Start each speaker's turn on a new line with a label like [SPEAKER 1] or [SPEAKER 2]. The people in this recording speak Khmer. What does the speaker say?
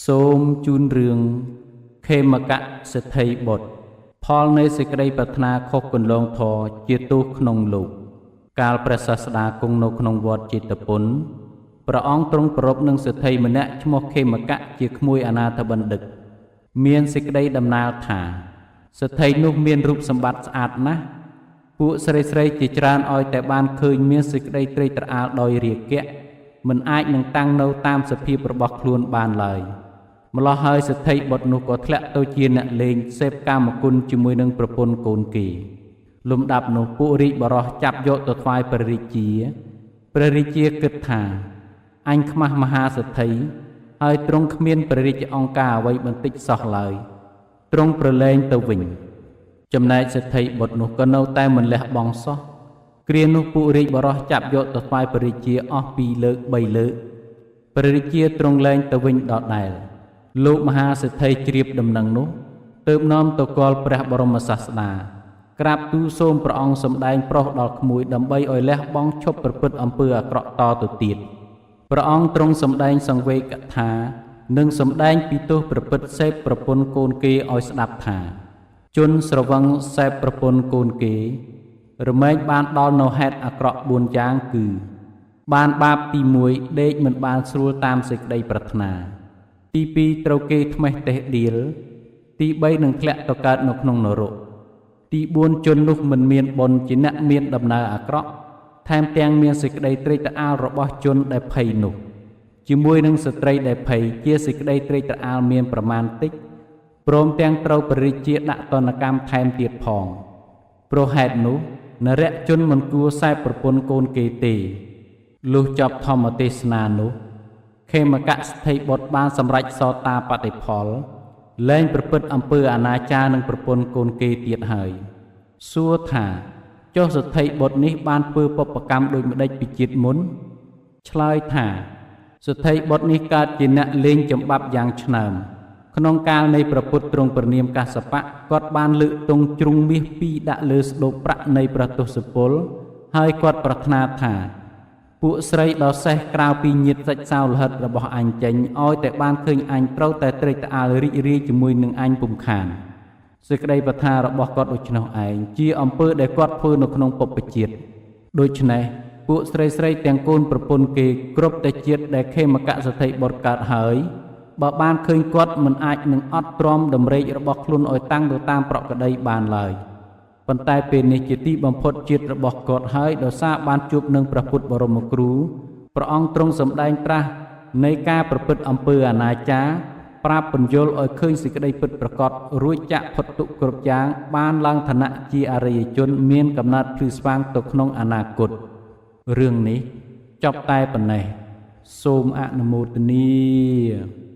[SPEAKER 1] សូមជូនរឿងខេមកៈសេដ្ឋីបុត្រផលនៃសេចក្តីប្រាថ្នាខុសគន្លងធម៌ជាទោសក្នុងលោកកាលព្រះសាស្តាគង់នៅក្នុងវត្តជេតពុនព្រះអង្គទ្រង់ប្រារព្ធនឹងសេដ្ឋីម្នាក់ឈ្មោះខេមកៈជាក្មួយអនាថបណ្ឌិតមានសេចក្តីដំណាលថាសេដ្ឋីនោះមានរូបសម្បត្តិស្អាតណាស់ពួកស្រីៗជាច្រើនឲ្យតែបានឃើញមានសេចក្តីត្រេកត្រអាលដោយរាគៈមិនអាចនឹងតាំងនៅតាមសភាពរបស់ខ្លួនបានឡើយម្ល៉េះហើយសេដ្ឋីបុត្រនោះក៏ធ្លាក់ទៅជាអ្នកលេងសេពកាមគុណជាមួយនឹងប្រពន្ធកូនគេលំដាប់នោះពួករាជបរោះចាប់យកទៅថ្វាយព្រះរាជាព្រះរាជាគិតថាអញខ្មាស់មហាសេដ្ឋីហើយទ្រង់គ្មានព្រះរាជអង្គការអ្វីបន្តិចសោះឡើយទ្រង់ប្រឡែងទៅវិញចំណែកសេដ្ឋីបុត្រនោះក៏នៅតែមិនលះបង់សោះគ្រានោះពួករាជបរោះចាប់យកទៅថ្វាយព្រះរាជាអស់2លើក3លើកព្រះរាជាទ្រង់លែងទៅវិញដដែលលោកមហាសេដ្ឋីជ្រាបដំណឹងនោះទើបនាំទៅគាល់ព្រះបរមសាស្តាក្រាបទូលសូមព្រះអង្គសម្ដែងប្រោសដល់ក្មួយដើម្បីឲ្យលះបង់ឈប់ប្រព្រឹត្តអំពើអាក្រក់តទៅទៀតព្រះអង្គទ្រង់សម្ដែងសង្វេគកថានិងសម្ដែងពីទោសប្រព្រឹត្តសេពប្រពន្ធកូនគេឲ្យស្ដាប់ថាជនស្រវឹងសេពប្រពន្ធកូនគេរមែងបានដល់នៅហេតុអាក្រក់4យ៉ាងគឺបានបាបទី1ដេកមិនបានស្រួលតាមសេចក្តីប្រាថ្នាទី2ត្រូវគេថ្មេះតេះដៀលទី3នឹងធ្លាក់ទៅកើតនៅក្នុងនរកទី4ជននោះមិនមានបុណ្យជាអ្នកមានដំណើរអាក្រក់ថែមទាំងមានសេចក្តីត្រេកត្រអាលរបស់ជនដែលភ័យនោះជាមួយនឹងស្ត្រីដែលភ័យជាសេចក្តីត្រេកត្រអាលមានប្រមាណតិចព្រមទាំងត្រូវព្រះរាជាដាក់ទណ្ឌកម្មថែមទៀតផងព្រោះហេតុនោះនរជនមិនគួរសែបប្រពន្ធកូនគេទេលុះចប់ធម្មទេសនានោះខេមកៈសេដ្ឋីបុត្របានសម្រេចសោតាបតិផលលែងប្រព្រឹត្តអំពើអនាចារនឹងប្រពន្ធកូនគេទៀតហើយសួរថាចុះសេដ្ឋីបុត្រនេះបានធ្វើបុព្វកម្មដូចម្ដេចពីជាតិមុនឆ្លើយថាសេដ្ឋីបុត្រនេះកើតជាអ្នកលេងចំបាប់យ៉ាងឆ្នើមក្នុងកាលនៃព្រះពុទ្ធទ្រង់ព្រះនាមកាសបៈគាត់បានលើកទង់ជ្រុងមាសពីរដាក់លើស្តូបប្រាក់នៃព្រះទសពលហើយគាត់ប្រាថ្នាថាពួកស្រីដ៏សេះក្រៅពីញាតិសាច់សោលហិតរបស់អញចេញឲ្យតែបានឃើញអញត្រូវតែត្រេកត្រអាលរីករាយជាមួយនឹងអញពុំខានសេចក្តីប្រាថ្នារបស់គាត់ដូច្នោះឯងជាអំពើដែលគាត់ធ្វើនៅក្នុងបុព្វជាតិដូច្នេះពួកស្រីៗទាំងកូនប្រពន្ធគេគ្រប់តែជាតិដែលខេមកៈសេដ្ឋីបុត្រកើតហើយបើបានឃើញគាត់មិនអាចនឹងអត់ទ្រាំតម្រេករបស់ខ្លួនឲ្យតាំងទៅតាមប្រក្រតីបានឡើយប៉ុន្តែពេលនេះជាទីបំផុតជាតិរបស់គាត់ហើយដោយសារបានជួបនឹងព្រះពុទ្ធបរមគ្រូព្រះអង្គទ្រង់សម្ដែងត្រាស់នៃការប្រព្រឹត្តអំពើអនាចារប្រាប់ពន្យល់ឲ្យឃើញសេចក្តីពិតប្រាកដរួចចាក់ផុតទុក្ខគ្រប់យ៉ាងបានឡើងឋានៈជាអរិយជនមានកំណត់ភ្លឺស្វាងទៅក្នុងអនាគតរឿងនេះចប់តែប៉ុណ្ណេះសូមអនុមោទនា។